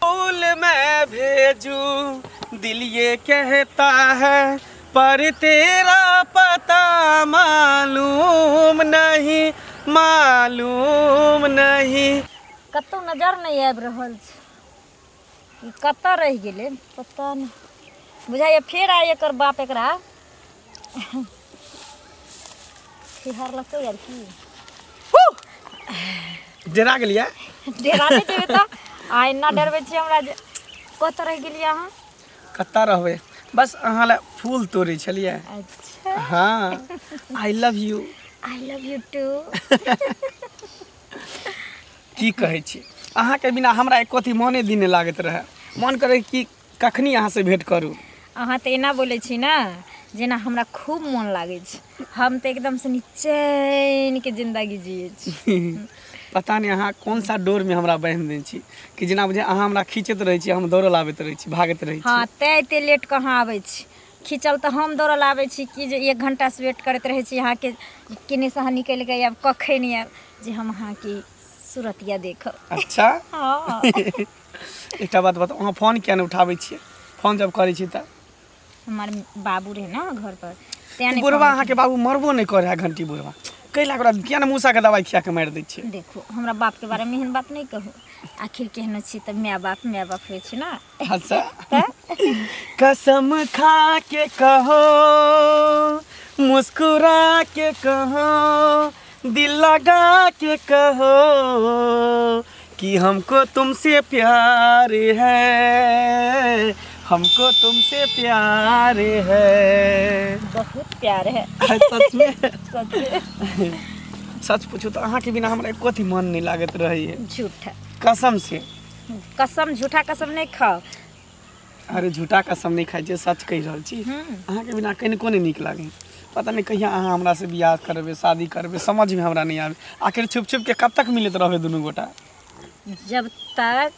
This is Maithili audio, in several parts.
फूल मैं भेजू दिल ये कहता है पर तेरा पता मालूम नहीं मालूम नहीं। कतौ नजर नहि आबि रहल छै, ई कतऽ रहि गेलै पता नहि। बुझाइए फेर आइ एकर बाप एकरा खिहारलकै आर की। डरा गेलियै? डरा नहि देबै तऽ आइ एना डरबै छी हमरा जे कतऽ रहि गेलियै अहाँ? कतऽ रहबै, बस अहाँ लए फूल तोड़ै छलियै। अच्छा। हाँ, I love you. I love you too. की कहै छी, अहाँके बिना हमरा एको अथी मने दिन नहि लागैत रहए। मन करै कि कखनी अहाँसँ भेँट करू। अहाँ तऽ एना बोलै छी ने जेना हमरा खूब मोन लागै छै। हम तऽ एकदमसँ निचैनके जिन्दगी जियै छी। पता नहि अहाँ कोन सा डोरमे हमरा बान्हि देने छी कि जेना बुझाइ अहाँ हमरा खींचैत रहै छी, हम दौड़ल आबैत रहै छी, भागैत रहै छी। हँ, तैँ एते लेट कहाँ आबै छी। खींचल तऽ हम दौड़ल आबै छी कि जे 1 घण्टासँ वेट करैत रहै छी अहाँके, केने से अहाँ निकलि कऽ आयब, कखन आयब जे हम अहाँके सूरतिया देखब। अच्छा। हँ। एकटा बात बताउ, अहाँ फोन किया नहि उठाबै छियै? फोन जब करै छी तऽ हमर बाबू रहै ने घर पर, तेँ नहि। बुढ़वा अहाँके बाबू मरबो नहि करै है घंटी बुढ़वा, कैला ओकरा किया ने मूसाके दवाइ खिया कऽ मारि दै छियै? देखू, हमरा बापके बारेमे एहन बात नहि कहू। आखिर केहनो छी तऽ माय बाप माय बाप होइ छै ने। अच्छा, कसम खा के कहो, मुस्कुरा के कहो, दिल लगा के कहो कि हमको तुमसे प्यार है, हमको तुमसे प्यार है। बहुत प्यार है। सच में? सच में। सच पूछू तऽ अहाँके बिना हमरा एको अथी मन नहि लागैत रहैए। झूठा। कसम से। कसम, झूठा कसम नहि खाओ। अरे झूठा कसम नहि खाइ छियै, सच कहि रहल छी। अहाँके बिना कनिको नहि नीक लागै। पता नहि कहिया अहाँ हमरासँ बियाह करबै, शादी करबै, समझमे हमरा नहि आबै। आखिर छुप छुप के कब तक मिलैत रहबै दुनू गोटा? जब तक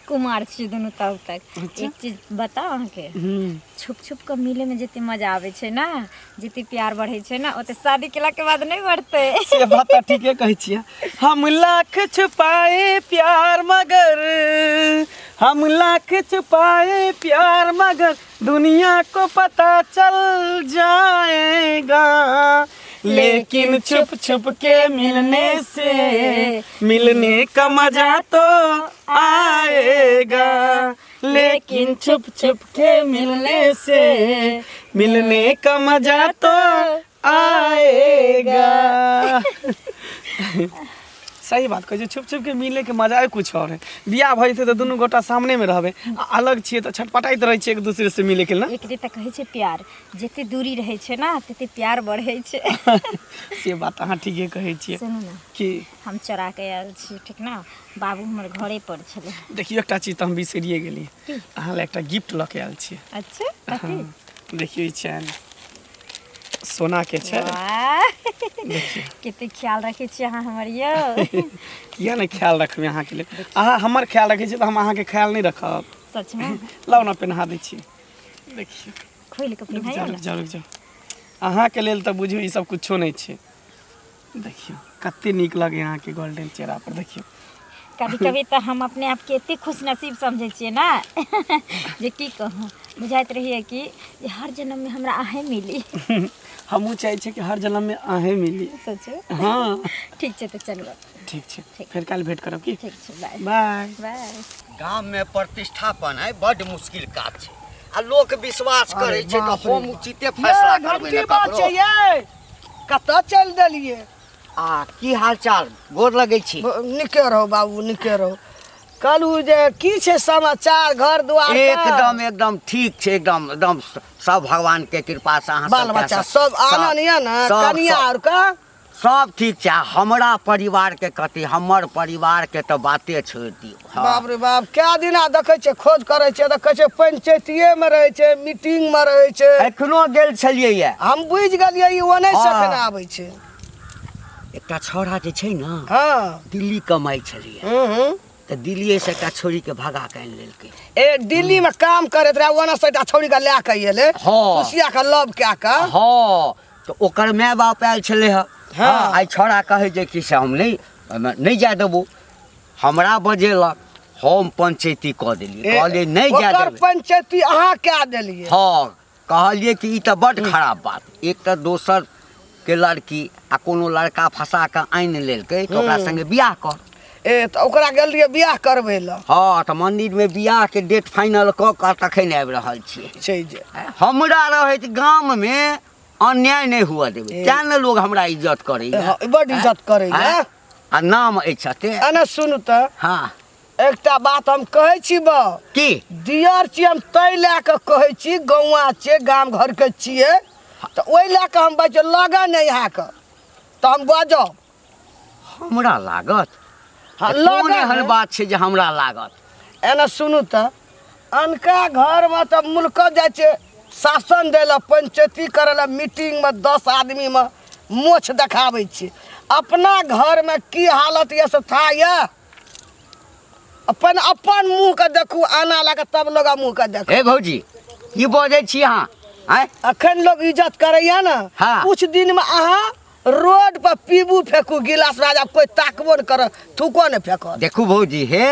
कुमार छी दुनू तब तक। अच्छा। एक चीज बताउ अहाँके, छुप छुप कऽ मिले में जते मजा आबै छै ने, जते प्यार बढ़ै छै ने, ओते शादी केला के बाद नहि बढ़तै। से बात तऽ ठीके कहै छियै। हम लाख छुपाए प्यार मगर, हम लाख छुपाए प्यार मगर दुनिया को पता चल जाएगा, लेकिन छुप छुप के मिलने से मिलने का मजा तो आएगा, लेकिन छुप छुप के मिलने से मिलने का मजा तो आएगा। सही बात कहै छै, छुप छुप के मिले के मजा कुछ और है। बियाह भऽ जेतै तऽ दुनू गोटा सामने मे रहबै, आ अलग छियै तऽ छटपटाइत रहै छियै एक दूसरे से मिले के लेल। एकरे तऽ कहै छै प्यार, जते दूरी रहै छै ने तते प्यार बढ़ै छै। से बात अहाँ ठीके कहै छियै। सुनू ने। की? हम चोरा के आयल छी, ठीक ने? बाबू हमर घरे पर छलै। देखियौ, एकटा चीज तऽ हम बिसरिए गेली। अहाँ लए एकटा गिफ्ट लऽ के आयल छियै। अच्छा, कथी? हँ, देखियौ, ई चैन सोना के छै। वाह। देखियौ। कते ख्याल रखै छी अहाँ हमर यौ। किया नहि ख्याल रखबै अहाँके लेल? अहाँ हमर ख्याल रखै छी तऽ हम अहाँके ख्याल नहि रखब? सचमे? लाउ ने, पेन्हा दै छी, देखियौ। खोलि कऽ रुकि पिन्हाइयौ जाउ। ने। रुकि जाउ, रुकि जाउ। अहाँके लेल तऽ बुझू ई सब कुछो नहि छै। देखियौ, कते नीक लगैए अहाँके गोल्डन चेहरा पर, देखियौ। कभी कभी तऽ हम अपने आपके एते खुशनसीब समझै छियै ने जे की कहूँ, बुझाइत रहैए कि जे हर जन्ममे हमरा अहेँ मिली। हमहूँ चाहै छियै कि हर जन्ममे अहेँ मिली। सच? हँ। ठीक छै, तऽ चलू। ठीक छै, फेर काल्हि भेँट करब की? ठीक छै, बाय। बाय। बाय। गाममे प्रतिष्ठापन है बड्ड मुश्किल काज छै आ लोक विश्वास करै छै तऽ हम उचिते फैसला करबै ने ककरो। यै, कतऽ चलि देलियै? आ की हाल चाल, गोर लगै छी। नीके रहू बाबू, नीके रहू। कहलहुँ जे की छै समाचार घर दुआर? एकदम एकदम ठीक छै, एकदम एकदम सब भगवान के कृपा से। अहाँ बाल बच्चा सब आनन यऽ ने? कनिया आर के सब ठीक छै। हमरा परिवार के कथी, हमर परिवार के तऽ बाते छोड़ि दियौ। हँ। बाप रे बाप, कए दिना देखै छियै, खोज करै छियै तऽ कहै छै पंचायतिये मे रहै छै, मीटिंग मे रहै छै। एखनो गेल छलियै ये। हम बुझि गेलियै, ई ओने से हँ। एखन आबै छै। एकटा छौड़ा जे छै ने, हँ, दिल्ली कमाइ छलैया। हूँ हूँ तऽ दिल्लीए से एकटा छोड़ी के भगा के आनि लेलकै। ए दिल्ली में काम करैत रहे ओना से एकटा छौड़ी के लए के एलै। हाँ। खुशिया के लव कए के। हँ, तऽ ओकर माय बाप आयल छलै हँ। हाँ। आइ छौड़ा कहै जे कि से हम नहि नहि जाय देबो, हमरा बजेलक, हम पंचैती कऽ देलियै, कहलियै नहि जाय ओकर देबै। पंचैती अहाँ कए देलियै? हँ, कहलियै कि ई तऽ बड्ड खराब बात, एक तऽ दोसर के लड़की आ कोनो लड़का फंसा कऽ आनि लेलकै तऽ ओकरा संगे बियाह कर। ए तऽ ओकरा गेल रहियै बियाह करबै लए? हँ, तऽ मन्दिरमे बियाहके डेट फाइनल कऽ कऽ तखन आबि रहल छियै। छै जे हमरा रहैत गाममे अन्याय नहि हुअ देबै, तेँ ने लोग हमरा इज्जत करैया। हँ, बड्ड इज्जत करैया। आ नाम अछि एते। एना सुनू तऽ। हँ। एकटा बात हम कहै छी बा। की? दियर छी हम तै लए कऽ कहै छी, गौआँ छियै, गाम घरके छियै, तऽ ओहि लए कऽ हम बाजै लगऽ नहि अहाँके तऽ हम बाजब। हमरा लागत? हँ, कोन लागत एहन नहि। बात छै जे हमरा लागत? एना सुनू तऽ, अनका घरमे तऽ मुल्क जाइ छै शासन दै लए, पंचैती करै लए, मीटिंगमे 10 आदमीमे मोछ देखाबै छै। अपना घरमे की हालत यऽ से था यऽ? अपन अपन मुँहके देखू, आना लए कऽ तब लोग मुँहके देखू। हे भौजी, की बजै छी अहाँ? आँय? अखन लोग इज्जत करैया ने। हाँ। कुछ दिनमे अहाँ रोड पर पीबू फेकू गिलास राजा, कोई ताकबो ने करत, थूको ने फेकत। देखू भौजी, हे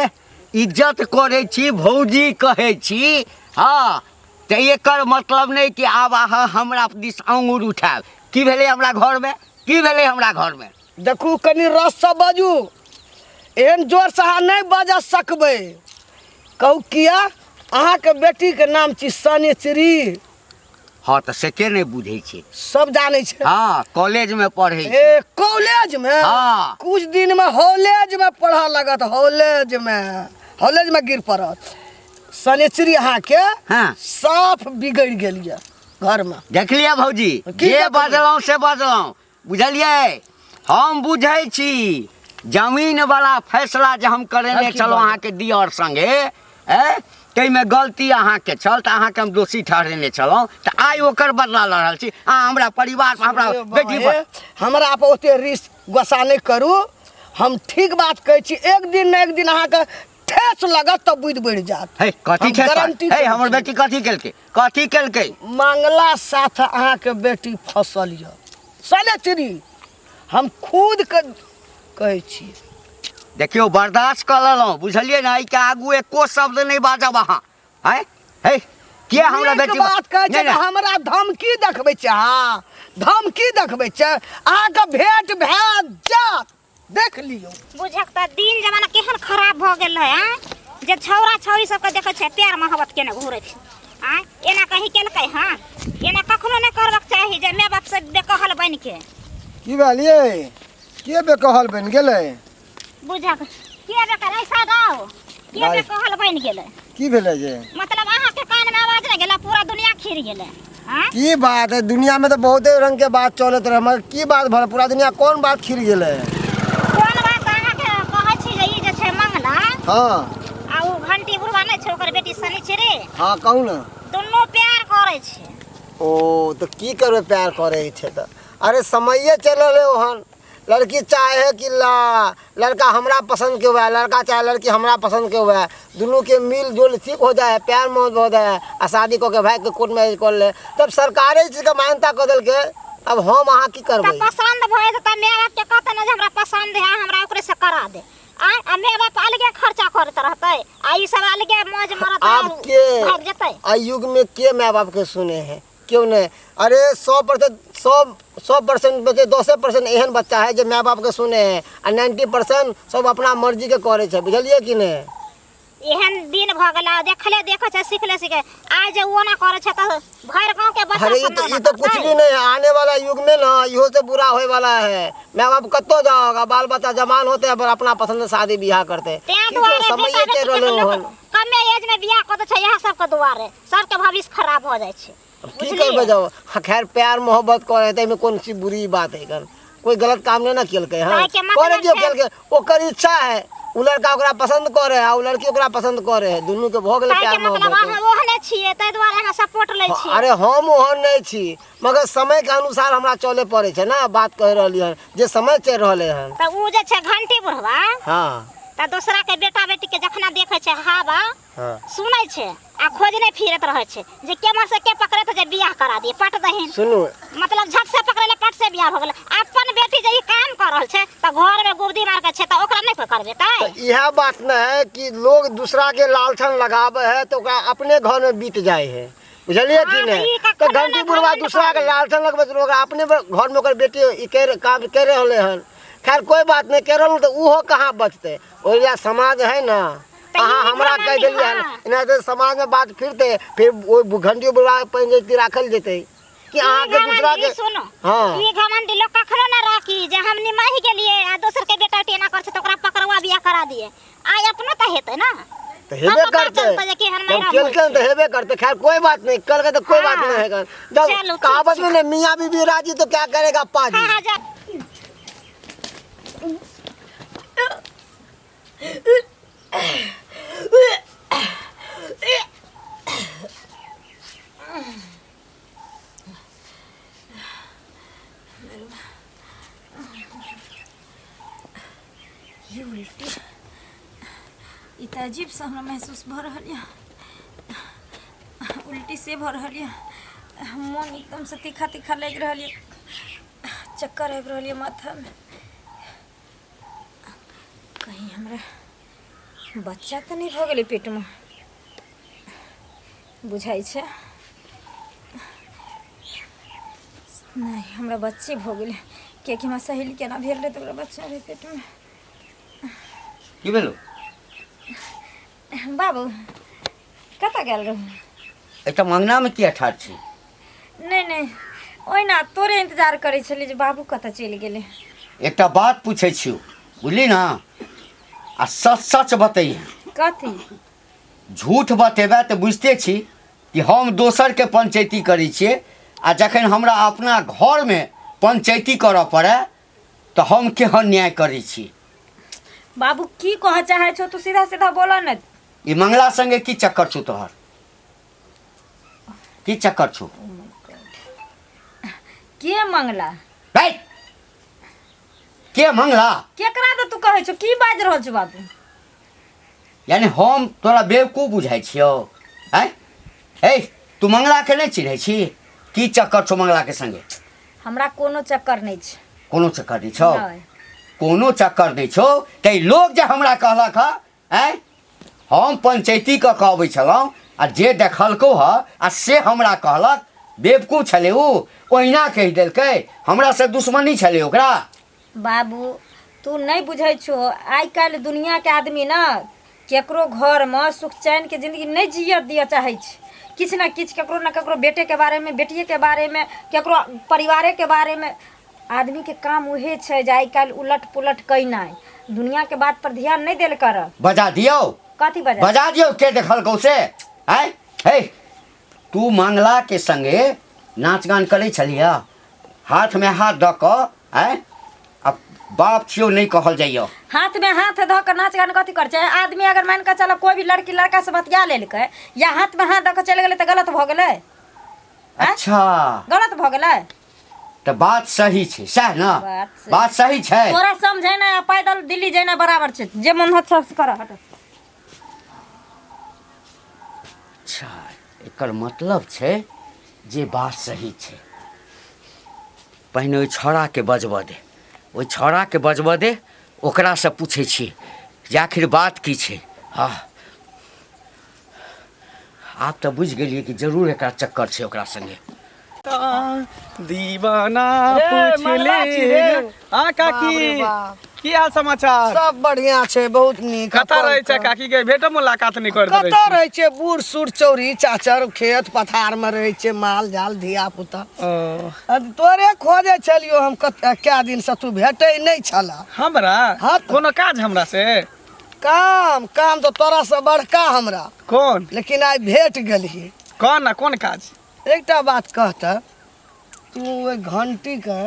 इज्जत करै छी भौजी कहै छी, हँ, तऽ एकर मतलब नहि कि आब अहाँ हमरा दिस आङुर उठायब। की भेलै हमरा घरमे? की भेलै हमरा घरमे? देखू कनि रससँ बाजू, एहन जोरसँ अहाँ नहि बाजऽ सकबै। कहू किया? अहाँके बेटीके नाम छी सनिचरी। हँ, तऽ से के नहि बुझै छै? सब जानै छै। हँ, कॉलेजमे पढ़ै छै। ए कॉलेजमे? हाँ। कुछ दिनमे हॉलेजमे पढ़ऽ लगत, हॉलेजमे, हॉलेजमे गिर पड़त। सनिचरी अहाँके हाँ। साफ बिगड़ि गेल यऽ घरमे। देखलियै भौजी, की जे देखलियै? बजलहुँ से बजलहुँ, बुझलियै? हम बुझै छी जमीन वाला फैसला जे हम करेने की छलहुँ बात? अहाँके दियर संगे, ए ताहिमे गलती अहाँके छल, तऽ अहाँके हम दोषी ठहरेने छलहुँ, तऽ आइ ओकर बदला लऽ रहल छी अहाँ हमरा परिवार पर, हमरा ए बेटी पर। बाबा, हमरा पर ओते रिस गुस्सा नहि करू, हम ठीक बात कहै छी। एक दिन ने एक दिन अहाँके ठेस लगत तऽ बुद्धि बढ़ि जायत। हे कथी हम ठेस? गारंटी हे दै हमर छी। बेटी कथी केलकै? कथी केलकै? मंगला साथ अहाँके बेटी फसल यऽ सनेचरी, हम खुद के कहै छी। देखियौ, बर्दाश्त कऽ लेलहुँ, बुझलियै ने? एहिके आगू एको शब्द नहि बाजब अहाँ। आँय हे, किया हमरा नीक बेटी बात कहै छै? नहि, तऽ नहि। हमरा धमकी देखबै छै अहाँ? धमकी देखबै छै? अहाँके भेंट भए जायत, देख लियौ। बुझक तऽ दिन जमाना केहन खराब भऽ गेल है। आँय, जे छौड़ा छौड़ी सबके देखै छै प्यार मोहब्बत केने घुरै छै। आँय, एना कहीं केलकै? हँ, एना कखनो नहि करबाक चाही जे माय बाप से बेकहल बनिके। की भेल यै? के बेकहल बनि गेलै? बुझक के बेकहल ऐसा गाओ के गाय। बेकहल बनि गेलै? की भेलै जे? मतलब अहाँके कानमे आवाज नहि गेलै, पूरा दुनिया खिर गेलै। आँय? की बात है? दुनिया में तो बहुते रंग के बात चलत रहे, मगर की बात भर पूरा दुनिया कौन बात खिर गेलै? कोन बात अहाँके कहै छी जे ई जे छै मंगला हाँ। आ ओ घंटी बुढ़वा नहि छै, ओकर बेटी शनिचरी। हाँ, कहू ने। दुनू प्यार करै छै। ओ तऽ की करबै, प्यार करै छै तऽ अरे समये चलल है ओहन। लड़की चाहे कि लड़का हमरा पसंद के हुआ, लड़का चाहे लड़की हमरा पसंद के हुआ, दुनू के मिल जुल ठीक हो जाए, प्यार मोहब्बत हो जाए आ शादी कऽ के भाई के कोर्ट मैरिज कर ले, तब सरकारे ई चीजके मान्यता कऽ देलकै। अब हम अहाँ की तऽ करबै? पसंद भऽ जेतै, माय बाप के कहतै ने जे हमरा पसंद है, हमरा ओकरे से करा दे। आ आ माय बाप अलगे खर्चा करैत रहतै आ ई सब अलगे मौज मरत आब के भागि जेतै। आ युग में के माय बाप के सुने है? क्यों नहीं? अरे 100%, 100% में से 10% एहन बच्चा है जे माय बाप के सुने है आ 90% सब अपना मर्जी के करे छै, बुझलियै कि नहीं? एहन दिन भऽ गेल आ देखले देखै छै, सिखले सिखे। आइ जे ओना करै छै तऽ भरि गाँव के बच्चा अरे सब ये तो ओना ये तो कुछ करतै। भी नहीं है। आने वाला युग में ना इहो से बुरा होए वाला है। माय बाप कत्तो जाओगा, बाल बच्चा जवान होते हैं पर अपना पसंद से शादी बियाह करते हैं। तें की दुआरे तो समय बेटा चलि बेटी के रहलै लोक हन। कमे एज में बियाह कऽ दै छै, इएह सबके दुआरे सबके भविष्य खराब भऽ जाइ छै। अब की बुझलियै? करबै जाओ। हाँ, खैर प्यार मोहब्बत करे ताहिमे कोन सी बुरी बात है? कन कोई गलत काम नहीं ना केलकै। हाँ, ताहिके मतलब करे दियौ। छै- केलकै, ओकर इच्छा है। उ लड़का ओकरा पसंद करे है आ उ लड़की ओकरा पसंद करे है, दुनू के भऽ गेलै ताहिके प्यार मतलब मोहब्बत। अहाँ ओहने छियै, ताहि दुआरे अहाँ सपोर्ट लै छियै? अरे हम ओहन नहि छी, मगर समय के अनुसार हमरा चले पड़ै छै ने। बात कहि रहलियै हन जे समय चलि रहलै हन। तऽ उ जे छै घंटी बुढ़वा हाँ। तऽ दोसरा के बेटा बेटी के जखना देखै छै हवा हाँ सुनै छै आ खोजने फिरत रहै छै जे केम्हर से के पकड़े जे बियाह करा दिए पट दहीन सुनू मतलब झट से पकड़े ले पट से बियाह हो गेलै अपन बेटी जे ई काम कर रहल छै तऽ घर में गुर्दी मार के छै तऽ ओकरा नहि कोइ करबे तऽ इएह बात न है कि लोग दूसरा के लालछन लगावे है तो ओकरा अपने घर में बीत जाए है बुझलिए कि हाँ, नहीं तऽ ई तऽ कखनो घंटी नहि बुढ़वा घमंड दूसरा के करू। लालछन लगबै छै ओकरा अपने घर में ओकर बेटी ई कर काम कर रहले हन खैर कोई बात नहीं कर रहल तऽ ओहो कहाँ बचतै ओहि लए समाज है ना तऽ अहाँ ई हमरा कहि घमंडी, देलियै हन हाँ। एना तऽ समाज में बात फिरतै फिर ओहि घंटी बुढ़वा पंचायती राखल जेतै कि अहाँके दूसरा के सुनो हाँ। ई घमंडी लोग कखनो ना राखी जे हम निमाहि गेलिए आ दोसर के बेटा टेना कर छै त ओकरा पकड़वा बियाह करा दिए आइ अपनो त हेतै ना तो हेबे तब पता करते चलतै जे केहन जब मैरा केलकै होइ तऽ हेबे करते खैर कोई बात नहीं कल के तो कोई बात हाँ। नहीं है जब चलो, ठीक कहावत छै। में ना मियाँ बीबी राजी तो क्या करेगा पाजी हाँ हाँ जा ई उल्टी ई तऽ अजीबसँ हमरा महसूस भऽ रहल यऽ उल्टी से भऽ रहल यऽ मोन एकदमसँ तीखा तीखा लागि रहल यऽ चक्कर आबि रहल यऽ माथामे कहीं हमरा बच्चा तऽ नहि भऽ गेलै पेटमे बुझाइ छै नहि हमरा बच्चे भऽ गेलै कियाकि हमरा सहेलीके एना भेल रहै तऽ ओकरा बच्चा रहै पेटमे की भेलो बाबू कतऽ गेल रहू एकटा मङ्गनामे किया ठाढ़ छी नहि नहि ओहिना तोरे इंतजार करै छलियै जे बाबू कतऽ चलि गेलै एकटा बात पूछै छियौ बुझली ने आ सच सच बतैहे कथी झूठ बतेबै तऽ बुझिते छी कि हम दोसरके पंचैती करै छियै आ जखन हमरा अपना घरमे पंचैती करऽ पड़ै तऽ हम केहन न्याय करै छी बाबू की कहऽ चाहै छौ तू सीधा सीधा बोलऽ ने ई मंगला संगे की चक्कर छौ तोहर की चक्कर छौ के मंगला है के मंगला केकरा तऽ तू कहै छौ की बाजि रहल छौ बाबू यानी हम तोरा बेवकूफ बुझाइ छियौ आँय हे तू मंगलाके नहि चिन्है छी की चक्कर छौ मंगलाके संगे हमरा कोनो चक्कर नहि छै कोनो चक्कर नहि छौ नहि। कोनो चक्कर नहि छौ तऽ ई लोग जे हमरा कहलक हँ आँय हम पंचैती कऽ कऽ अबै छलहुँ आ जे देखलकौ हँ आ से हमरा कहलक बेवकूफ छलै ओ ओहिना कहि देलकै हमरासँ दुश्मनी छलै ओकरा बाबू तू नहि बुझै छो आइ काल्हि दुनिआँके आदमी ने केकरो घरमे सुख चैनके जिन्दगी नहि जियऽ दिअ चाहै छै किछु ने किछु ककरो ने ककरो बेटेके बारेमे बेटिएके बारेमे ककरो परिवारेके बारेमे आदमीके काम उहे छै जे आइ काल्हि उलट पुलट केनाइ दुनिआँके बात पर ध्यान नहि देल कर बजा दियौ कथी बजा बजा दियौ के देखलकौ से आँय हे तू मंगलाके संगे नाच गान करै छलिह हाथमे हाथ दऽ कऽ आँय आ बाप छियौ नहि कहल जाइए हाथ में हाथ धऽ कऽ नाच गान कथी करै छै आदमी अगर मानि कऽ चलो कोई भी लड़की लड़का से बतिया लेलकै या हाथ में हाथ दऽ कऽ चलि गेलै तऽ गलत भऽ गेलै आँय? अच्छा गलत भऽ गेलै तऽ बात सही छै सएह ने बात सही। बात सही छै तोरा समझेनाइ आ पैदल दिल्ली जेनाइ बराबर छै जे मन होत से कर हट अच्छा एकर मतलब छै जे बात सही छै पहिने ओहि छौड़ाके बजबऽ दे ओहि छौड़ाके बजबऽ दे ओकरासँ पूछै छियै जे आखिर बात की छै हँ आब तऽ बुझि गेलियै कि जरूर एकरा चक्कर छै ओकरा सङ्गे दीवाना रे, पूछ मरला ले छी रे। हाँ बाप काकी रे बाप। की हाल समाचार सब बढ़िया छै बहुत नीक कतऽ अपन रहै छै कह। काकी के भेटो मुलाकात नहि करैत रहै कतऽ छी रहै छै बूढ़ सूढ़ चौरी चाचर खेत पथार मे रहै छै माल जाल धिया पुता ओ, आ तोरे खोजै छलियौ हम कए दिन से तू भेटै नहि छला हमरा हाँ तऽ। कोनो काज हमरा से काम काम तऽ तोरा से बड़का हमरा कोन लेकिन आइ भेट गेलही कोन ना कोन काज एकटा बात कहतऽ तू ओहि घंटीके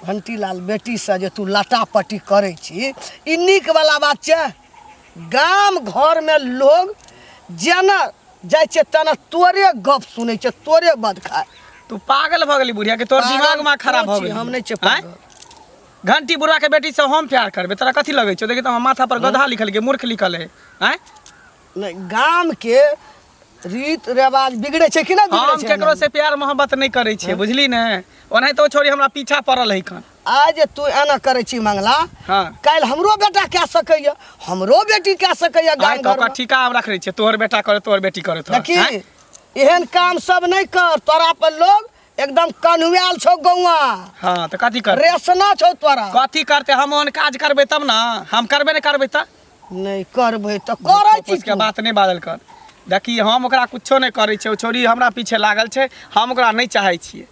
घंटीलाल बेटीसँ जे तू लटापटी करै छी ई नीकवला बात छै गाम घरमे लोग जेना जाइ छै तेना तोरे गप सुनै छै तोरे बद खाय तू पागल भऽ गेली बुढ़िया के तोर पागल दिमाग में खराब भऽ छी, गेल हम नहि छियै आँय? पागल। घंटी बुढ़ा के बेटी से हम प्यार करबै, तोरा कथी लगै छौ? देखी तऽ हमर माथा पर गधा लिखल के मूर्ख लिखल है। आँय, नहि, गाम के रीत रिवाज बिगड़े छै कि नहि बिगड़े हम छै? केकरो से प्यार मोहब्बत नहि करै छियै, बुझली ने? ओनाहिते ओ छोरी हमरा पीछा पड़ल है खन। आइ जे तू एना करै छी मंगला, हाँ। काल्हि हमरो बेटा कए सकैया, हमरो बेटी कए सकैया आइ गाम तऽ ओकर घरमे। ठीका हम रखने छियै, तोहर बेटा करे तोहर बेटी करे तोहर। देखी, आँय? एहन काम सब नहि कर, तोरा पर लोग एकदम कन्हुआल छौ गौआ। हाँ तऽ कथी कर रेसना छौ तोरा। कथी करते? हम ओहन काज करबै तब ने, हम करबे नहि करबै तऽ नहि करबै तऽ करै छी उसके बात नहि बाजल कर। देखी, हम ओकरा कुछो नहि करै छियै, ओ छौड़ी हमरा पीछे लागल छै, हम ओकरा नहि चाहै छियै।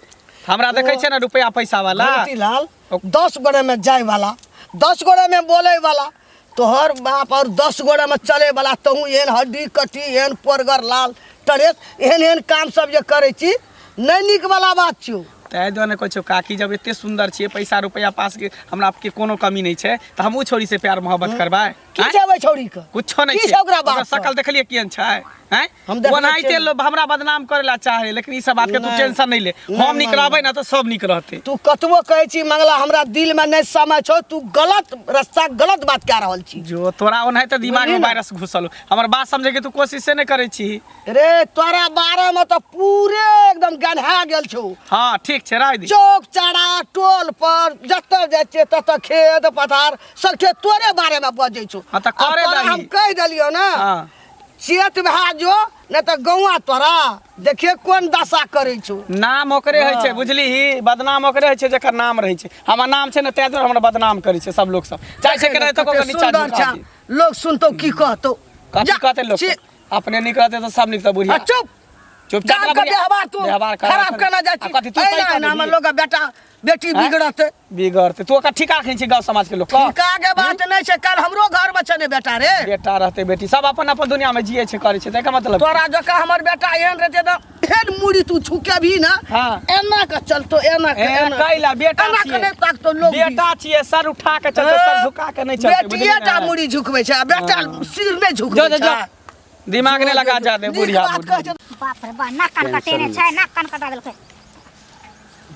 हमरा देखै छै ने रुपैआ पैसा वाला लाल, 10 गोरे में जाय वाला, 10 गोरे में बोले वाला, तोहर बाप और 10 गोरे में चले वाला, तहु एहन हड्डी कट्टी, एहन पोरगर लाल टरेस, एहन एहन काम सब जे करै छी, नहि नीक वाला बात छियौ। ताहि दुआरे कहै छियौ काकी, जब एते सुन्दर छियै, पैसा रुपैआ पास के हमरा के कोनो कमी नहि छै, तऽ हम ओ छौड़ी से प्यार मोहब्बत करबै? की छै ओहि छौड़ी के? कुछो नहि की छै। छै ओकरा बाप ओकर के? शकल देखलियै केहन छै? हैं, हम देखने ओनाहिते छियै। लोग हमरा बदनाम करे ला चाहे, लेकिन ई सब बात के तू नहि। टेंशन नहीं ले। नहि, हम नीक नहि, रहबै ना तऽ सब नीक रहतै। तू कतबो कहै छी मंगला, हमरा दिल में नहीं समय छौ, तू गलत रास्ता गलत बात कए रहल छी। जो तोरा ओनाहिते दिमाग में बुझली ने? वायरस घुसल हो। हमर बात समझे के तू कोशिशे नहीं करै छी। रे, तोरा बारे में तऽ पूरे एकदम गन्हा गेल छौ। हाँ ठीक छै, राय दी। चौक चौरा टोल पर जतऽ जाइ छियै ततऽ खेत पथार सबके तोरे बारे में बजै छौ। हाँ, तऽ आ करे तोरा दही। हम कहि देलियौ ने, हाँ। चेत भए जो, नहि तऽ गौआ तोरा देखिए कोन दशा करै छौ। नाम ओकरे होइ छै, बुझली? बदनाम ओकरे होइ छै जकर नाम रहै छै। हमर नाम छै ने, ताहि दुआरे हमरा बदनाम करै छै सब लोग। सब चाहै छै कि नहि तऽ कते नीचा सुन्दर झुका छै, दी। लोग सुनतौ की कहतौ? कथी जा, कहतै लोग? छी। अपने नीक रहतै तऽ सब नीक। तऽ बुढ़िया आ चुप। चुपचाप गाम के बुढ़िया। व्यवहार तू व्यवहार खराब केना जाइ आ छी? कथी तू सही एना कऽ एना देबही? लोग बेटा बेटी आँय? बिगड़तै। बिगड़तै, तू ओकर ठीका रखने छी गाँव समाज के लोग के? ठीका के बात नहि छै, काल्हि हमरो घर में छै ने बेटा रे। बेटा रहतै बेटी सब अपन अपन दुनिया में जिए छै, करै छै, तऽ एकर मतलब तोरा जकाँ हमर बेटा एहन रहतै तऽ फेर मुड़ी तू छुके भी ना, हाँ। एना के चलतो, एना के, ए, एना के। कैला बेटा एना के छियै। नहि ताकतो लोग भी। बेटा छियै, सर उठा के चलतै, सर झुका के नहि चलतै, बुझलियै बेटिए टा ने? मुड़ी झुकबै छै आ बेटा सिर नहि जो झुकबै जो जो छै। दिमाग नहि लगा जादे नीक बुढ़िया बात कहै छै। बाप रे बा, नाक कान कटेने छै, नाक कान कटा देलकै।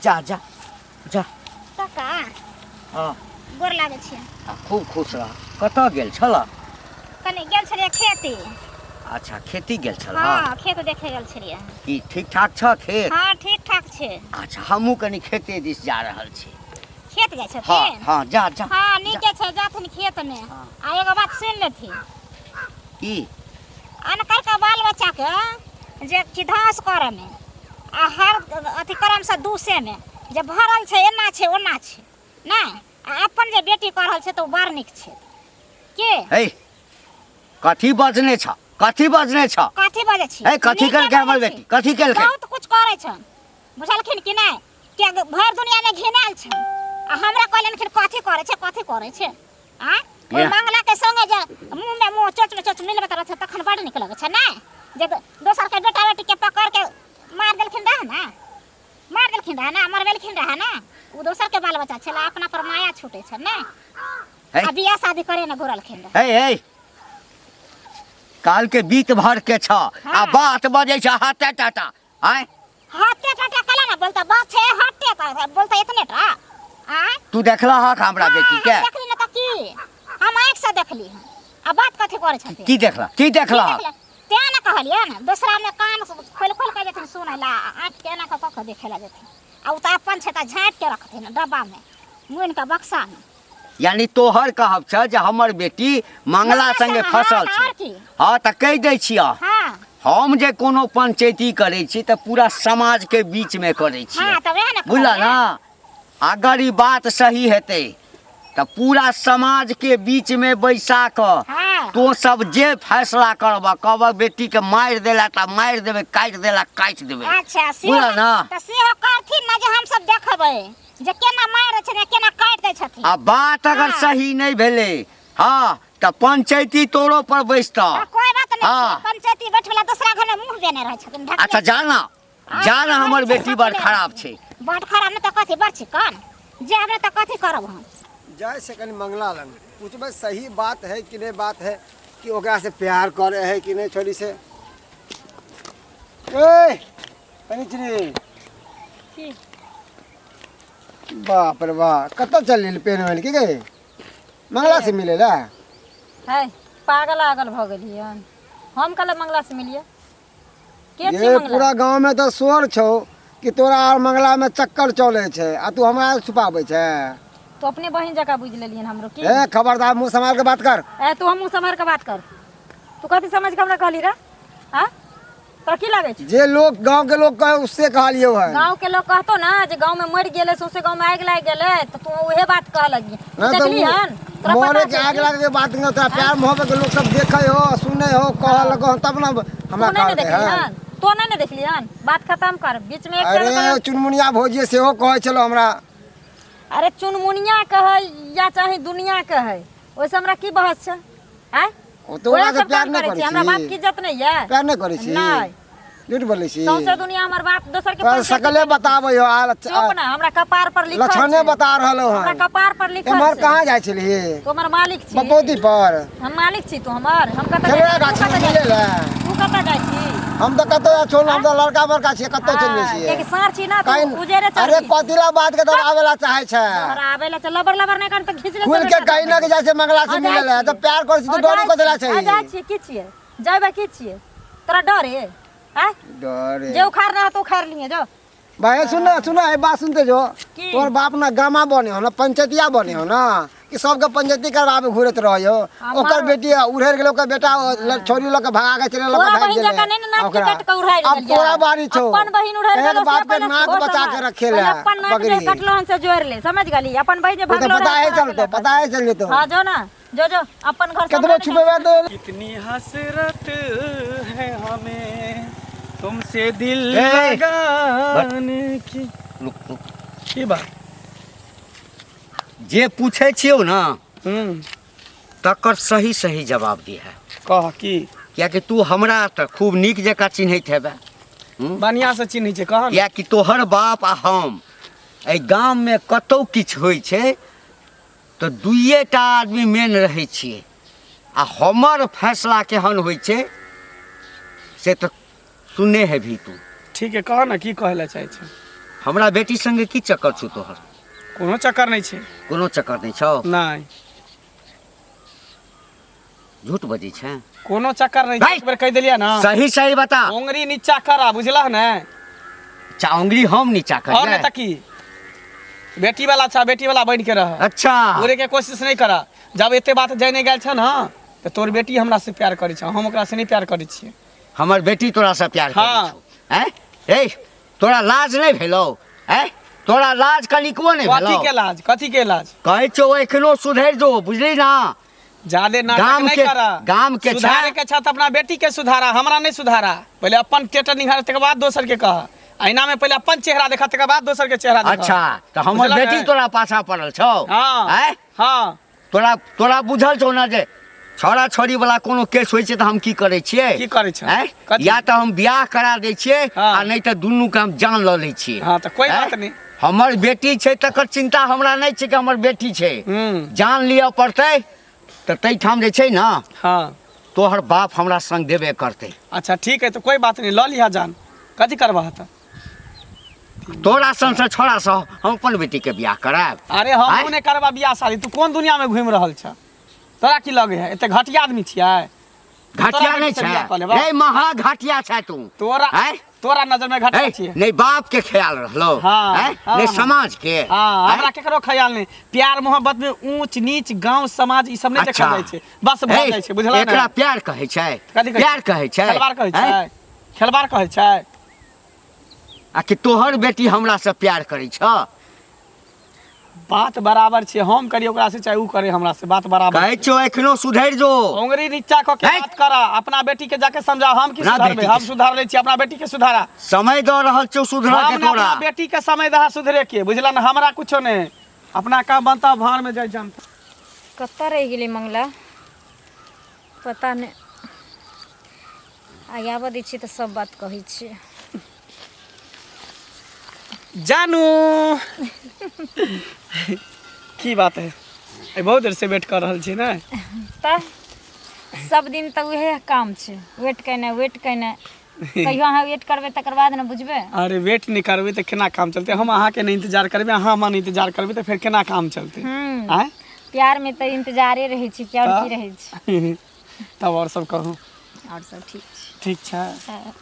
जा जा जा। काका। हाँ। गोर लागै छियै। आ खूब खुश रह। कतऽ गेल छल? कनि गेल छलियै खेती। अच्छा, खेती गेल छल? हाँ, खेत देखे गेल छलियै। की ठीक ठाक छ खेत? हाँ, ठीक ठाक छै। अच्छा, हमहूँ कनि खेते दिस जा रहल छी। खेत जाइ हाँ। छथिन? हाँ, जा जा। हाँ, नीके छै, जाथिन खेत में। आ एगो बात सुनि लेथिन। की? अनकर के बाल बच्चा के जे खिधास करे में आ हर अथी करम से दूसे में जे भरल छै, एना छै ओना छै, नहि आ अपन जे बेटी कऽ रहल छै तऽ ओ बड़ नीक छै के? हे, कथी बजने छ? कथी बजने छ? कथी बजै छी? हे, कथी नीके केलकै हमर बजै बेटी? छी। कथी केलकै? बहुत कुछ करै छन, बुझलखिन कि नहि? के भरि दुनिया में घिनायल छन आ हमरा कहलखिन कथी करै छै, कथी करै छै? आ ओहि या। मंगला के संगे जे मुँह में मुँह चोच में चोच मिलबैत रहै छै तखन बड़ नीक लगै छै, नहि? जे दोसर के बेटा बेटी के पकड़ के मार देलखिन रहे ने, मार देलखिन रहे ने, मरबेलखिन रहे ने, ओ दोसर के बाल बच्चा छलै, अपना पर माया छूटे छै ने? हे। आ बियाह शादी करे ने घुरलखिन रहे। हे हे, काल के बीत भर के छ आ हाँ। बात बजै छ हाथे टाटा आय। हाथे टाटा कला ना बोलता, बात छै हाथे टा बोलता, इतने टा आय। तू देखला हक हमरा बेटी के? हाँ, हम देखली ना तऽ की, हम आँखि से देखली हन। आ बात कथी करै छथिन? की देखला? की देखला हक? तें ने कहलियै ने, दोसरा में कान खोलि खोलि के जेथिन सुनै ला, आँखि के एना कऽ कऽ के देखै ला जेथिन, आ ओ तऽ अपन छै तऽ झाँपि के रखथिन डब्बा में मुनि के बक्सा में। यानी तोहर कहब छ जे हमर बेटी मंगला मंगला संगे संगे, फसल हाँ, छै? आओर की? हाँ, तऽ कहि दै छियह। हाँ। हम जे कोनो पंचायती करै छी तऽ पूरा समाज के बीच में करै छियै। हाँ, तऽ वएह ने बुझल कहलियै। ना, अगर ई बात सही हेतै तऽ पूरा समाज के बीच में बैसा कऽ हाँ। तो सब जे फैसला करबह, कहबह बेटी के मारि देला तऽ मारि देबै, काटि देला काटि देबै। अच्छा से बुझल ना? तऽ सेहो करथिन ने जे हमसब देखबै जे केना मारै छथिन, केना काटि दै छथिन। आ बात अगर हाँ। सही नहि भेलै हाँ तऽ पंचायती तोरो पर बैसतह। आ कोई बात नहीं। हाँ। छै, पंचायती बैठ वाला दोसरा घर में मुंह देने रहै छथिन, ढकने। अच्छा, जाना जाना, हमर बेटी बड़ खराब छै। बड़ खराब नहि तऽ कथी, बड़ चिकन जायब नहि तऽ कथी करब हम? जाय से कनि मंगला लग पूछबै, सही बात है कि नहीं बात है, कि ओकरा से प्यार करे है कि नहीं छोरी से। ए कनिचरी, बाप रे बा कतऽ चल पेन वेन के गए मंगला से मिले ला है पागल आगल भऽ गेलियै हम कल मंगला से मिलिए के छी ये मंगला पूरा गांव में तो शोर छौ कि तोरा और मंगला में चक्कर चले छै आ तू हमरा छुपाबै छै। तो अपने बहिन जकाँ बुझि लेलियन हमरो की। ए खबरदार, मुँह संभाल के बात कर। ए तू हम मुँह सम्हार के बात कर। तू कथी समझ के हमरा कहली रे? हाँ तोरा की लागै छौ? जे लोग गांव के लोग कहे उससे कहलियो है। गांव के लोग कहतो ना जे गांव में मर गेलै, सौंसे गांव में आगि लागि गेलै, तऽ तू उहे बात कह लगी। ना तो देखली हन तोरा पता मरे के छै आग की? लागे के बात नहीं, तोरा प्यार मोहब्बत के लोग सब देखे हो सुने हो कह लगो तब ना हमरा तू नहीं ने कहलकै देखली हन। हन, तो नहीं ने देखली हन। बात खत्म कर, बीच में एक अरे चल चुनमुनिया भौजी सेहो कहै छलो हमरा। अरे चुनमुनिया कहै या चाहे दुनिया कहै, ओहिसँ हमरा की बहस छै? आँय ओ तो ओकरा ओएह से सब प्यार काम नहि करै करै छी, हमरा बाप छी? के इज्जत नहीं है। प्यार नहि करै छी? नहीं। झूठ बोलै छी? सौंसे दुनिया हमर बाप दोसर के तोरा पंचायत सकले बताबै हो आ चुप ना, हमरा कपार पर लिखल लक्षणे छै। बता रहलो हमरा हन। कपार पर लिखल एम्हर छै। कहाँ जाइ छलिही? तू हमर मालिक छी। बपौती पर हम मालिक छी, तू हमर। हम कतऽ खेलौना जाइ छी? तू गाछी कतऽ में जाइ मिले छी? ला। तू कतऽ जाइ छी? हम तऽ कतौ छोड़, हम तऽ लड़का बड़का छियै, कतौ चलि जाइ हाँ, छियै। कियाकि साँढ़ छी ना, तू कहीं- उजेरे अरे चढ़ी। कथी ला बात के दोहरावे ला चाहे छै? दोहरावे ला चल, लबर लबर नहि कर तऽ घीच ले। खुल के कहीं ना के जाइ छै मंगला से मिले ला, तऽ प्यार करै छी तऽ डरी कथी ला छै? जाइ छियै की छियै? जयबै की छियै? तोरा डर है? आँय? डरे। जे उखाड़ ना तो उखाड़ लिए जो। भाई सुन सुन, ए बात सुनते जो। की? तोर बाप ना गामा बने हो ना पंचायतिया बने हो ना कि सबके पंचायती करवाबे घुरत रहो। ओकर बेटी उड़ेर गेल, ओकर बेटा छोरी लऽ के भगा के चले लऽ के तोरा भागि बहिन गेलै। जकाँ नहि ने नाक ओकरा। काटि कऽ उड़ारि अब देलियै। तोरा बारी छौ। अपन बहिन उड़ारि एक गेलौ से बाप के पहिले नाक तोहर बचा के समाज। रखे पहिले ला, अपन नाक जे बकरी। कटलो हन से जोड़ि ले, समझ गेली? अपन बहिन जे ओ तऽ भगलो पता रहै है तोरा चलतो, के पता है चल जेतो। हाँ जो ना, जो जो अपन घर कतबो सम्हारे छुपेबे तो कितनी हसरत है हमें तुमसे दिल ए, लगाने की। रुक रुक, की बात? जे पूछै छियौ ना हम्म तकर सही सही जवाब दिहे। कह की? कियाकि तू हमरा तऽ खूब नीक जकाँ चिन्हैत हेबे। बढ़िया से चिन्है छै, कह ने। कियाकि तोहर बाप आ हम एहि गाममे कतौ किछु होइ छै तऽ दुइए टा आदमी मेन रहै छियै, आ हमर फैसला केहन होइ छै से तऽ सुनने हेबही तू। ठीक है, कह ना की कहै लए चाहै छै। हमरा बेटी संगे की चक्कर छौ तोहर? कोनो चक्कर नहि छै। कोनो चक्कर नहि छौ? नहि। झूठ बजै छै? कोनो चक्कर नहि छै, भाइ! एक बेर कहि देलियै ना। सही सही बता। उंगरी नीचा करा, बुझलह ने? अच्छा, उंगली हम नीचा और नहि करियै? तऽ की, बेटी वाला छा, बेटी वाला बनि के रह। अच्छा, उड़े के कोशिश नहि कर। जब एते बात जाने गेल छ ना तऽ तोर बेटी हमरा से प्यार करै छै, हम ओकरा से नहि प्यार करै छियै। हमर बेटी तोरा से प्यार करै हाँ। छौ? हैं? ए तोरा लाज नहि भेलौ? हैं? तोरा लाज कनिकबो नहि कथी भेलौ? के लाज? कथी के लाज? कहै छौ एखनो सुधरि जो, बुझली ना? जादे नाटक गाम नहि के- करा। गाम के छा- सुधारे के छा तऽ अपना बेटी के सुधारा, हमरा नहि सुधारा। पहिले अपन टेटर निहार, तकर बाद दोसर के कह। ऐना में पहिले अपन चेहरा देखा, तकर बाद दोसर के चेहरा देखा। अच्छा, तऽ हमर बुझलक बेटी ने? तोरा पाछा पड़ल छौ? हाँ। हैं? हाँ। तोरा तोरा बुझल छौ ना जे छौड़ा छौड़ी वाला कोनो केस होइ छै तऽ हम की करै छियै? की करै छै? हैं? कथी? या तऽ हम बियाह करा दै छियै हाँ। आ नहि तऽ दुनू के हम जान लऽ लै छियै। हाँ, तऽ कोई हैं? बात नहि। हमर बेटी छै तकर चिंता हमरा नहि छै कि हमर बेटी छै। हम्म जान लिअ पड़तै तऽ ताहिठाम जे छै ना हाँ तोहर बाप हमरा संग देबे करतै। अच्छा ठीक है, तो कोई बात नहीं, लऽ लिहा जान। कथी करबह तऽ? तोरा सन से छोड़ा से हम अपन बेटी के बियाह करायब? अरे हम आँय? नहि करबा बियाह शादी। तू कोन दुनिया में घूमि रहल छ? तोरा की लगे है, एते घटिया आदमी छियै? घटिया तोरा नहि बेटी से छै बियाह कऽ लेबा? रे, महा घटिया छै तू। तोरा आँय? तोरा नजर में घटिया ए, छियै? नहि बाप के ख्याल रहलो, हाँ, आँय? हाँ, नहि हाँ। समाज के। हाँ, आँय? हमरा केकरो ख्याल नहीं। प्यार मोहब्बत में ऊंच नीच गांव समाज ई सब नहीं अच्छा। देखल जाइ छै, बस भऽ ए, जाइ छै, बुझला एकरा ने? प्यार कहै छै? कथी कहै प्यार कहै छै? खेलबार कहै आँय? छै? खेलबार कहै छै? आ कि तोहर बेटी हमरा से प्यार करै छ? बात बराबर छै, हम करी ओकरा से चाहे ऊ करे हमरा से, बात बराबर। कहै छौ एखनो सुधरि जो। उंगरी नीचा कऽ के है? बात करा, अपना बेटी के जाके समझा। हम की अपना सुधारबै? बेटी के हम सुधार लै छी, अपना बेटी के सुधारा। समय दऽ रहल छौ सुधरऽ हम के ने तोरा। अपना बेटी के समय दहा सुधरे के, बुझला ने? हमरा कुछो नहीं, अपना काम बनता भाड़ में जाय जानता। कतऽ रहि गेलै मंगला? पता नहि। आइ आबऽ दै छियै तऽ सब बात कहै छियै। जानू की बात है, आइ बहुत देर से वेट कर रहल छी ने? तऽ सब दिन तऽ उएह काम छै, वेट केनाइ वेट केनाइ। कहियो अहाँ वेट करबै तकर बाद ने बुझबै। अरे वेट नहि करबै तऽ केना काम चलतै? हम अहाँके नहि इंतजार करबै, अहाँ हमरा नहि इंतजार करबै तऽ फेर केना काम चलतै? आँय, प्यार में तऽ इंतजारे रहै छै, कि आओर की रहै छै? तब आओर सब कहू। आओर सब ठीक छै। ठीक छै।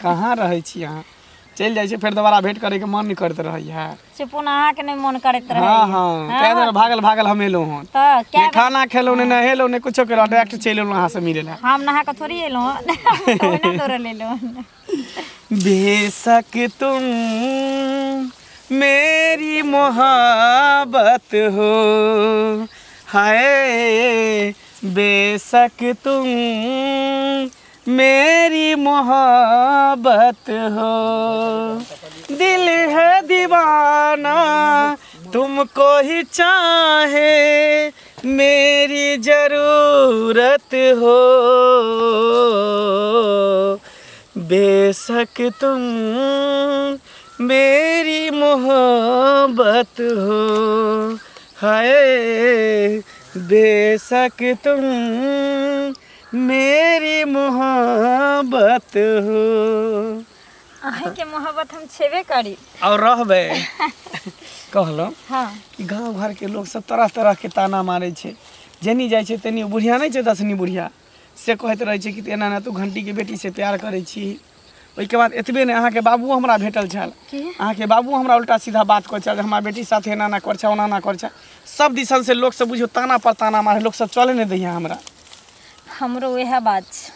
कहाँ रहै छी अहाँ? चलि जाइ छी, फेर दोबारा भेंट करैके मन नहि करैत रहैए। चुपू ने, अहाँके नहि मन करैत रहै? हँ, ताहि दुआरे भागल भागल हम एलहुँ हँ। तऽ नहि खाना खेलहुँ, नहि नहेलहुँ, नहि कुछो केलहुँ, डायरेक्ट चलि एलहुँ अहाँसँ मिलै लए। हम नहा कऽ थोड़ी एलहुँ हँ, हम तऽ ओहिना दौड़ल एलहुँ हँ। बेशक तुम मेरी मोहब्बत हो, हाय बेशक तुम मेरी मोहब्बत हो, दिल है दीवाना तुमको ही चाहे, मेरी जरूरत हो, बेशक तुम मेरी मोहब्बत हो, हाय बेशक तुम मेरी मोहब्बत हो। अहाँके मोहब्बत हम छेबे करी आओर रहबै। कहलहुँ कि गाँव घरके लोक सब तरह तरहके ताना मारै छै। जेनी जाइ छै तेनी बुढ़िया नहि छै दसनी बुढ़िया, से कहैत रहै छै कि एना एना तू घंटीके बेटीसँ प्यार करै छी। ओहिके बाद एतबे नहि, अहाँके बाबुओ हमरा भेटल छल। अहाँके बाबुओ हमरा उल्टा सीधा बात कहै छल जे हमरा बेटी साथे एना एना करै छै, ओना एना करै छै। सब दिसन से लोक सब बुझियौ ताना पर ताना मारै, लोक सब चले नहि दैया हमरा। हमरो वएह बात छै,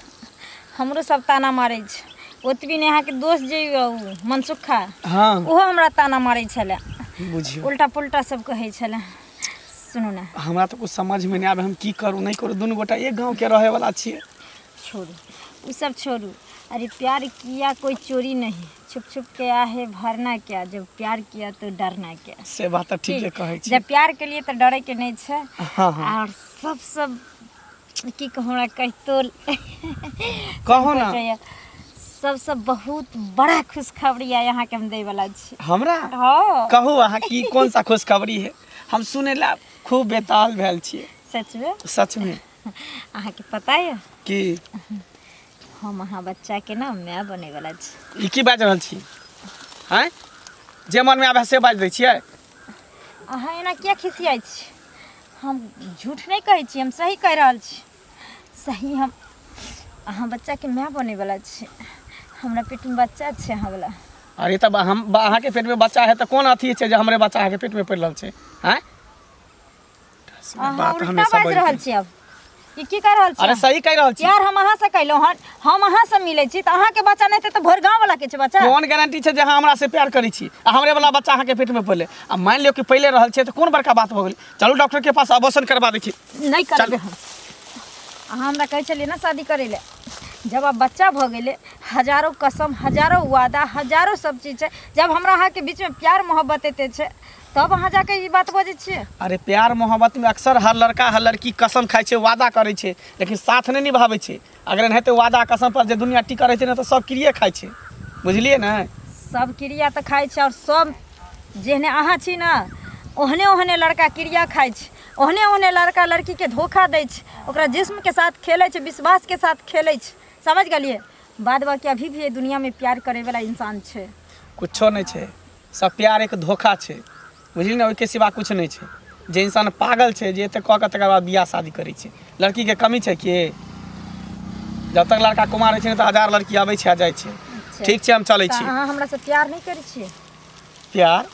हमरो सब ताना मारै छै। ओतबी नहि, अहाँके दोस्त जे यऽ ओ मनसुखा, ओहो हमरा ताना मारै छलै। बुझियौ, उल्टा पुल्टा सब कहै छलै। सुनू ने, हमरा तऽ कुछ समझमे नहि आबै, हम की करू नहि करू। दुनू गोटा एक गाँवके रहैवला छियै। छोड़ू ओ सब छोड़ू। अरे प्यार किया कोई चोरी नहीं, छुप छुप के आहे भरना क्या, जब प्यार किया तो डरना क्या। से बात तऽ ठीके कहै छी। जब प्यार के लिए तऽ डरे के नहि छै। हँ हँ आओर सब सब की कहू, हमरा कहितो कहू ने। सबसँ बहुत बड़ा खुशखबरी यऽ अहाँके हम दै वाला छी। हमरा? हँ। कहू अहाँ की कौन सा खुशखबरी है, हम सुनै ला खूब बेताल भेल छियै। सचमे? सचमे। अहाँके पता यऽ की? हम अहाँ बच्चाके ने माय बनै वाला छी। ई की बाजि रहल छी? आँय, जे मनमे आबै से बाजि दै छियै? अहाँ एना किया खिसियाइ छी? हम झूठ नहि कहै छी, हम सही कहि रहल छी। सही, हम अहाँ बच्चाके माय बनैवला छी। हमरा पेटमे बच्चा छै अहाँवला। अरे तब हम अहाँके पेटमे बच्चा है तऽ कोन अथी छै जे हमरे बच्चा अहाँके पेटमे पड़ि रहल छै? आँय, अहाँ बात उल्टा हमेशा बाजि रहल छी। अब ई की कहि रहल छी? अरे सही कहि रहल छी। यार, हम अहाँ से कहलहुँ हन, हम अहाँ से मिलै छी तऽ अहाँके बच्चा नहि तऽ भरि गाँव वाला के छै बच्चा। कोन गारंटी छै जे अहाँ हमरा से प्यार करै छी आ हमरे वाला बच्चा अहाँके पेटमे पड़लै? आ मानि लियौ कि पहिले रहल छै तऽ कोन बड़का बात भऽ गेलै? चलू डॉक्टर के पास, अबॉर्शन करबा दै छी। नहि करबै हम। अहाँ हमरा कहै छलियै ने शादी करै लए, जब आब बच्चा भऽ गेलै, हजारो कसम, हजारो वादा, हजारो सब चीज छै, जब हमरा अहाँके बीचमे प्यार मोहब्बत एते छै तब अहाँ जाके ई बात बजै छियै? अरे प्यार मोहब्बत में अक्सर हर लड़का हर लड़की कसम खाइ छै, वादा करै छै, लेकिन साथ नहि निभाबै छै। अगर एनाहिते वादा कसम पर जे दुनिया टिकल रहै छै ने तऽ सब क्रिये खाइ छै, बुझलियै ने? सब क्रिया तऽ खाइ छै, आओर सब जेहने अहाँ छी ने ओहने ओहने लड़का क्रिया खाइ छै, ओहने ओहने लड़का लड़कीके धोखा दै छै, ओकरा जिस्मके साथ खेलै छै, विश्वासके साथ खेलै छै। समझ गेलियै? बाद बाकी अभी भी एहि दुनियामे प्यार करैवला इंसान छै। कुछो नहि छै, सब प्यार एक धोखा छै, बुझली ने? ओहिके सिवा किछु नहि छै। जे इंसान पागल छै जे एते कऽ कऽ तकर बाद बियाह शादी करै छै। लड़कीके कमी छै कि? जब तक लड़का कुमार होइ छै ने तऽ हजार लड़की अबै छै आ जाइ छै। ठीक छै, हम चलै तऽ छी। अहाँ हमरासँ प्यार नहि करै छियै? प्यार?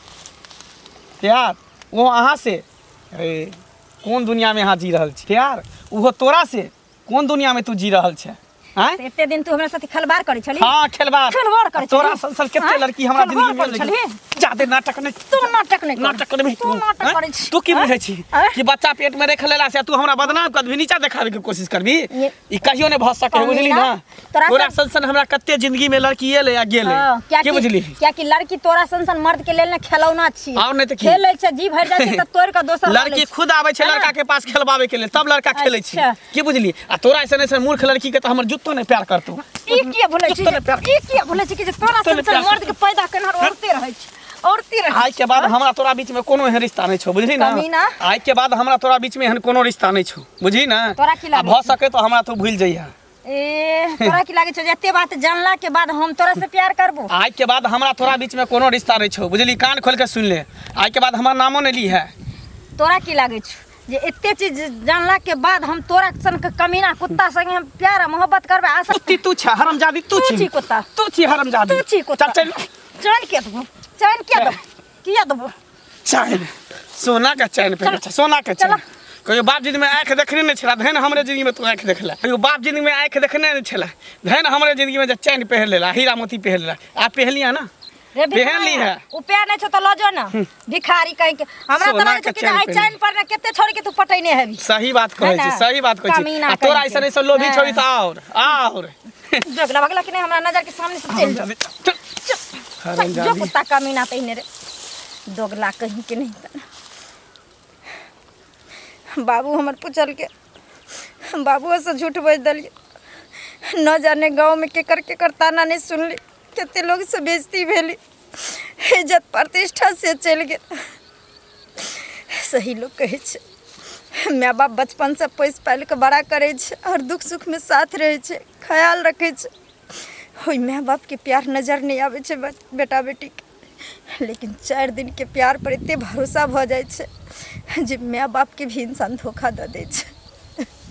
प्यार ओ अहाँ से? अरे कोन दुनियामे अहाँ जी रहल छी? प्यार ओहो तोरा से? कोन दुनिया में तू जी रहल छै? आँय, तऽ एते दिन तू हमरा साथे खलबार करै छली? हाँ, खेलबार। खेलबार करै तोरा छली? सन सन कते आँय? लड़की हमरा खेलबार जिंदगी में करै मिल छली? जादे नाटक नहि। तू नाटक नहि कर। नाटक करबही तू नाटक आँय? करै छी। तू की आँय? बुझै छी आँय? कि बच्चा पेट में रख लेला से तू हमरा बदनाम कर दबही, नीचा देखाबे के कोशिश करबी? ये- ई कहियो नहि भऽ सकै, कमी बुझली ना। ना? तोरा तोरा सन- सन सन हमरा कते जिंदगी में लड़की एलै आ गेलै। हाँ, की कियाकि बुझली? कियाकि लड़की तोरा सन सन मर्द के लेल ने खेलौना छी। आओर नहि तऽ की? खेलै छै, जी भरि जाइ छै तऽ तोड़ कऽ दोसर लऽ लै लड़की छै। खुद आबै छै है ना? लड़का के पास खेलबाबै के लेल, तब लड़का खेलै छै। अच्छा। की बुझली? आ तोरा ऐसन ऐसन मूर्ख लड़की के तऽ हमर जुत्तो नहि प्यार करतौ। ई किया बोलै छी? जुत्तो नहि प्यार। ई किया बोलै छी कि जे तोरा जुत्तो सन नहि सन प्यार। मर्द के पैदा केनहर औरते रहै छै, औरते रहै आइ के बाद हमरा तोरा बीच में कोनो एहन रिश्ता नहि छौ, बुझली ना? कमीना। आइ के बाद हमरा तोरा बीच में एहन कोनो रिश्ता नहि छौ, बुझली ना? तोरा की आ लागै भऽ छौ? सके तो हमरा तू भूलि जइहे। ए तोरा की लागै छौ जे एते बात जानला के बाद हम तोरा से प्यार करबो? आइ के बाद हमरा तोरा बीच में कोनो रिश्ता नहीं छौ, बुझली? कान खोल के सुन ले, आइ के बाद हमर नामो नहीं ली है। तोरा की लागै छौ जे एते चीज जानला के बाद हम तोरा सन के कमीना कुत्ता संगे हम प्यार आ मोहब्बत करबै? आशा कुत्ती तू छ, हरामजादी तू तू छी। छी कुत्ता। तू छी हरामजादी। तू छी कुत्ता। चल चल। चैन के देबो, चैन के देबो, किया देबो? चैन, सोना के चैन पहिरने छै, सोना के चैन। चला। कहियो बाप जिंदगी में आँखि देखने नहीं छला, धन हमरे जिंदगी में तू आँखि देखला। कहियो बाप जिंदगी में आँखि देखने नहीं छला, धन हमरे जिंदगी में जे चैन पहिर लेला, हीरा मोती पहिर लेला। आ पहिरलिया ना? रे पहिर ली है। उ प्यार नहीं छौ त लऽ जो ना, भिखारी कहीं के। हमरा त सोना लागै के छौ कि चैन आइ पहिर। चैन पर ने कते छोड़ के तू पटैने हेबी। सही बात कहै है छी, ना? सही बात कहै छी। कमीना आ तोरा कहीं के। ऐसन ऐसन लोभी हाँ। छोड़ी त और जोगला बगला कि नहीं हमरा नजर के सामने से चल जो। चल। चल जो हरामजादी। कुत्ता कमीना तहिने रे, दोगला कहीं के नहीं। त बाबू हमर पुछल के बाबूओ से झूठ बाजि देलियै। न जाने गाँवमे केकर केकर ताना नहि सुनली, कते लोग से बेइज्जती भेली, इज्जत प्रतिष्ठा से चलि गेल। सही लोग कहै छै, माय बाप बचपनसँ पोसि पालि कऽ बड़ा करै छै आओर दुःख सुखमे साथ रहै छै, ख्याल रखै छै। ओहि माय बापके प्यार नजर नहि आबै छै बेटा बेटीके, लेकिन 4 दिनके प्यार पर एते भरोसा भऽ जाइ छै जे माय बापके भी इंसान धोखा दऽ दै छै।